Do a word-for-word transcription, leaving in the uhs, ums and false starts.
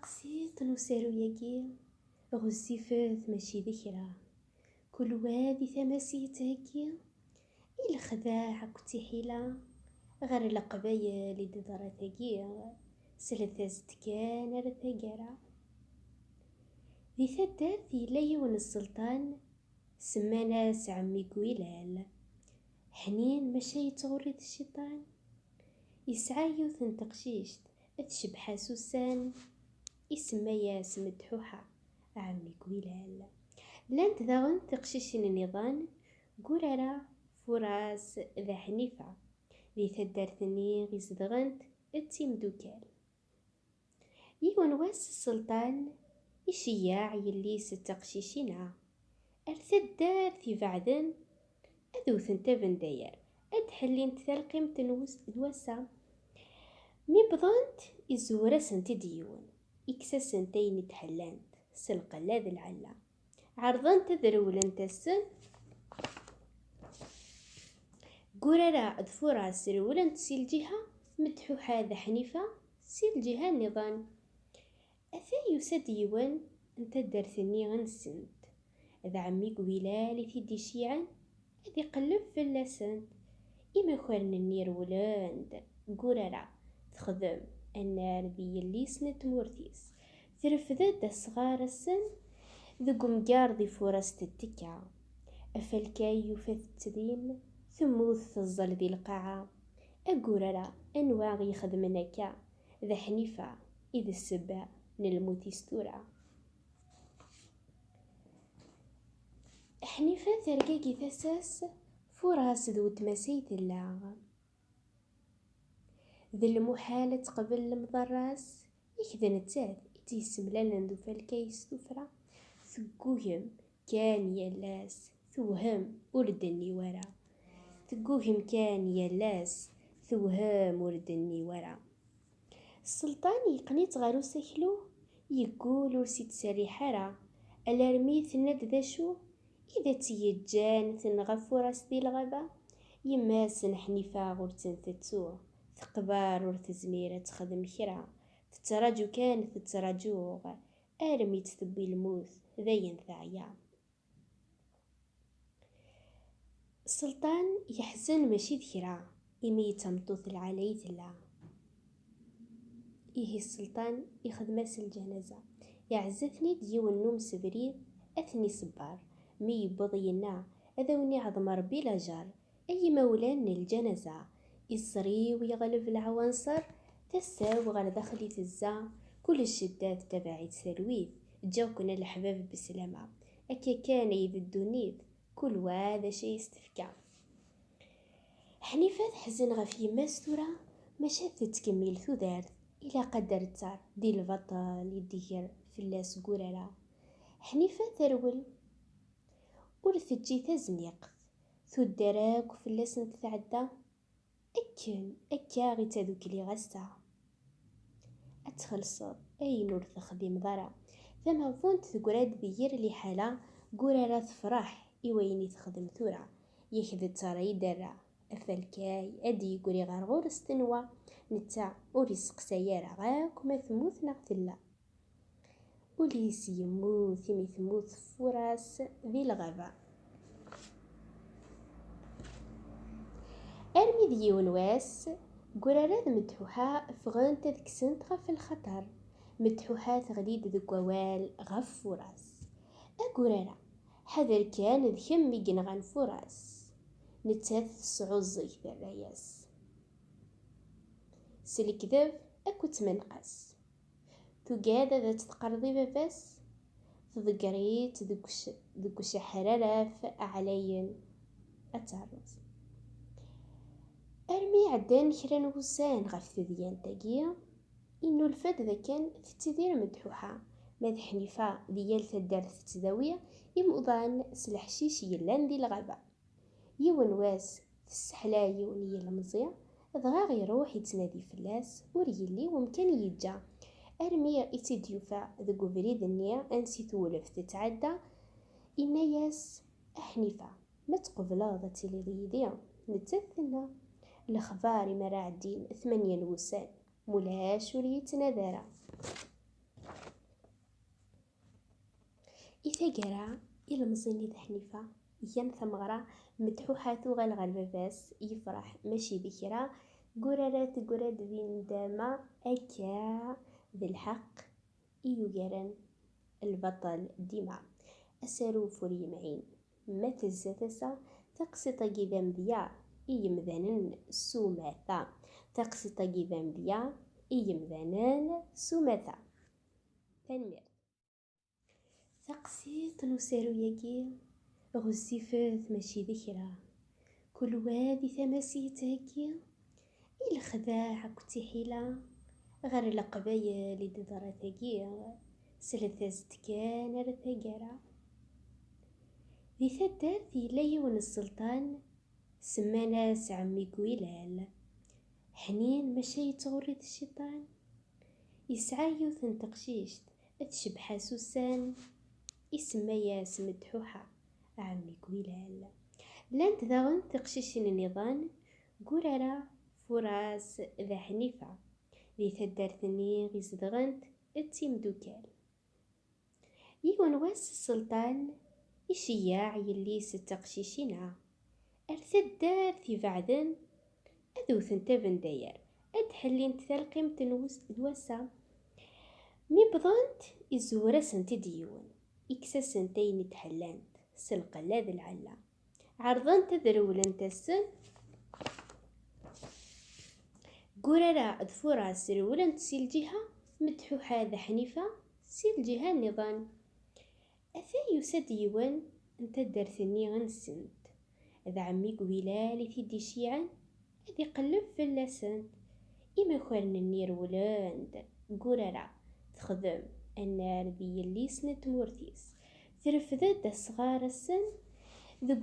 Tiṭ n usaru-agi ɣezzifet mačči d kra. Kul wa di tama-s yettheggi i lexdaɛ akked tiḥila ɣer leqbayel i d-teḍra tagi, slet-as-d kan ar taggara. Di taddart yella yiwen n sselṭan, semman-as Ɛemmi Gwilal. Ḥnin maca yettɣurri-t cciṭan. Yesɛa yiwet n teqcict tcebbeḥ-as ussan, isemma-yas Medḥuḥa, Ɛemmi Gwilal. Llant daɣen teqcicin nniḍen, Gurara, Furas d Ḥnifa. Di taddart-nni i zedɣent d timdukal. Yiwen wass sselṭan iceyyeɛ yelli-s d teqcicin-a ar taddart ibeɛden, ad wtent abendayer, ad ḥellint talqimt n wus-, d wass-a. Mi wwḍent, izwwer-asent-id yiwen, ikkes-asent ayen i d-ḥellant s lqella d lɛella. Ɛerḍent ad rewlent ass-n. Gurara d Furas rewlent si lǧiha, Medḥuḥa d Ḥnifa si lǧiha nniḍen. Ata yusa-d yiwen n taddart-nni nsent. D Ɛemmi Gwilal i t-id-iceyɛen ad iqelleb fell-asent. Imakaren-nni rewlen-d. Gurara texdem annar di yelli-s n tmurt-is. Trefd-d asɣar ass-n deg umgar di Furas tettekka. Afalkay yufa-t ttdim, temmut teẓẓel di lqaɛa. A Gurara, anwa i ixedmen akka? D Ḥnifa i d ssebba n lmut-is tura. Ḥnifa tergagi tasa-s, Furas d weltma-s ay tella. D lmuḥal ad teqbel lemḍerra-s, yak d nettat i tt-yessemlalen d ufalkay s tuffra. Teggugem kan yal ass, tewhem ur d-tenni wara. Teggugem kan yal ass, tewhem ur d-tenni wara. Sselṭan yeqqen-itt ɣer usaklu, yeggul ur s-ittserriḥ ara, alarmi tenna-d d acu i d tt-yeǧǧan tenɣa Furas di lɣaba. Yemma-s n Ḥnifa ur tt-ntettu, teqber ur tezmir ad texdem kra, tettraǧu kan tettraǧu armi tt-tewwi lmut, dayen teɛya. Sselṭan yeḥzen mačči d kra, imi d tameṭṭut lɛali i tella. Ihi sselṭan ixdem-as lǧanaza, iɛezza-ten-id yiwen n umsebrid ad ten-iṣebber. Mi yewweḍ yenna: "Ad awen-iɛḍem Ṛebbi lajeṛ, ay imawlan n lǧanaza." Iṣer-iw yeɣleb leɛwanṣer, tasa-w ɣer daxel i tezza, kul ccedda tettabaɛ-itt talwit. Ǧǧaw-ken a leḥbab beslama, akka kan ay d ddunit, kul wa d acu ay s-tefka. Ḥnifa teḥzen ɣef yemma-s tura, maca tettkemmil tudert, ilaq ad d-rettar di lbaṭel i d-iger fell-as Gurara. Ḥnifa terwel, ur teǧǧi tazniqt, tuddar akk fell-asent tɛedda. Akken akka i d tadukli ɣas ta. Ad txellṣeḍ ayen ur texdimeḍ ara. Tameɣbunt tegra-d di yir liḥala, Gurara tefreḥ i wayen i texdem tura. Yak d ttara i d-terra, afalkay ad d-yeggri ɣer ɣur-s tenwa, netta ur iseqsay ara akk ma temmut neɣ tella. Ul-is yemmut imi temmut Furas di lɣaba. Armi d yiwen wass, Gurara d Medḥuḥa ffɣent ad kksent ɣef lxaṭer. Medḥuḥa teɣli-d deg wawal ɣef Furas. A Gurara, ḥader kan d kemm i yenɣan Furas. Nettat tesɛuẓẓeg, terra-yas: "S lekdeb akked tmenqas." Tugad ad tt-tqerḍ i baba-s, tḍegger-itt deg uc-, deg uceḥraraf ɛlayen ad terreẓ. Armi ɛeddan kra n wussan ɣef tedyant-agi, innulfa-d dakken tettidir Medḥuḥa, ma d Ḥnifa di yal taddart tettdawi imuḍan s leḥcic yellan di lɣaba. Yiwen wass, tesseḥla yiwen n yilemẓi, dɣa iruḥ ittnadi fell-as, ur yelli wemkan yeǧǧa. Armi i tt-id-yufa deg ubrid-nni ansi tewlef tettɛedda, inna-yas: "A Ḥnifa, ma tqebleḍ ad tiliḍ yid-i?" Nettat tenna: "Lexbar imi ara ɛeddin tmanya n wussan, mulac ur yettnadi ara." I taggara, ilemẓi-nni d Ḥnifa, gan tameɣra, Medḥuḥa tuɣal ɣer baba-s, yefreḥ mačči d kra, Gurara teggra-d di nndama, akka d lḥeqq i yugaren lbaṭel dima. Asaru ur yemɛin, ma tezza tasa, taqsiṭ-agi d amedya i yemdanen s umata. Taqsiṭ-agi d amedya i yemdanen s umata. Tanemmirt. Taqsiṭ n usaru-agi ɣezzifet mačči d kra. Kul wa di tama-s yettheggi i lexdaɛ akked tiḥila ɣer leqbayel i d-teḍra tagi, slet-as-d kan ar taggara. Di taddart yella yiwen n sselṭan, semman-as Ɛemmi Gwilal. Ḥnin maca yettɣurri-t cciṭan. Yesɛa yiwet n teqcict tcebbeḥ-as ussan, isemma-yas Medḥuḥa, Ɛemmi Gwilal. Llant daɣen teqcicin nniḍen, Gurara, Furas d Ḥnifa. Di taddart-nni i zedɣent d timdukal. Yiwen wass sselṭan iceyyeɛ yelli-s d teqcicin-a ar taddart ibeɛden, ad wtent abendayer, ad d-ḥellint talqimt n wes-, d wass-a. Mi wwḍent, izewwer-asent-id yiwen, ikkes-asent ayen i d-ḥellant s lqella d lɛella. Ɛerḍent ad rewlent ass-n. Gurara d Furas rewlent si lǧiha, Medḥuḥa d Ḥnifa si lǧiha nniḍen. Ata yusa-d yiwen n taddart-nni-nsent, d Ɛemmi Gwilal i t-id-iceyɛen ad iqelleb fell-asent. Imakaren-nni rewlen-d. Gurara texdem annar di yelli-s n tmurt-is, trefd-d asɣar-nsen deg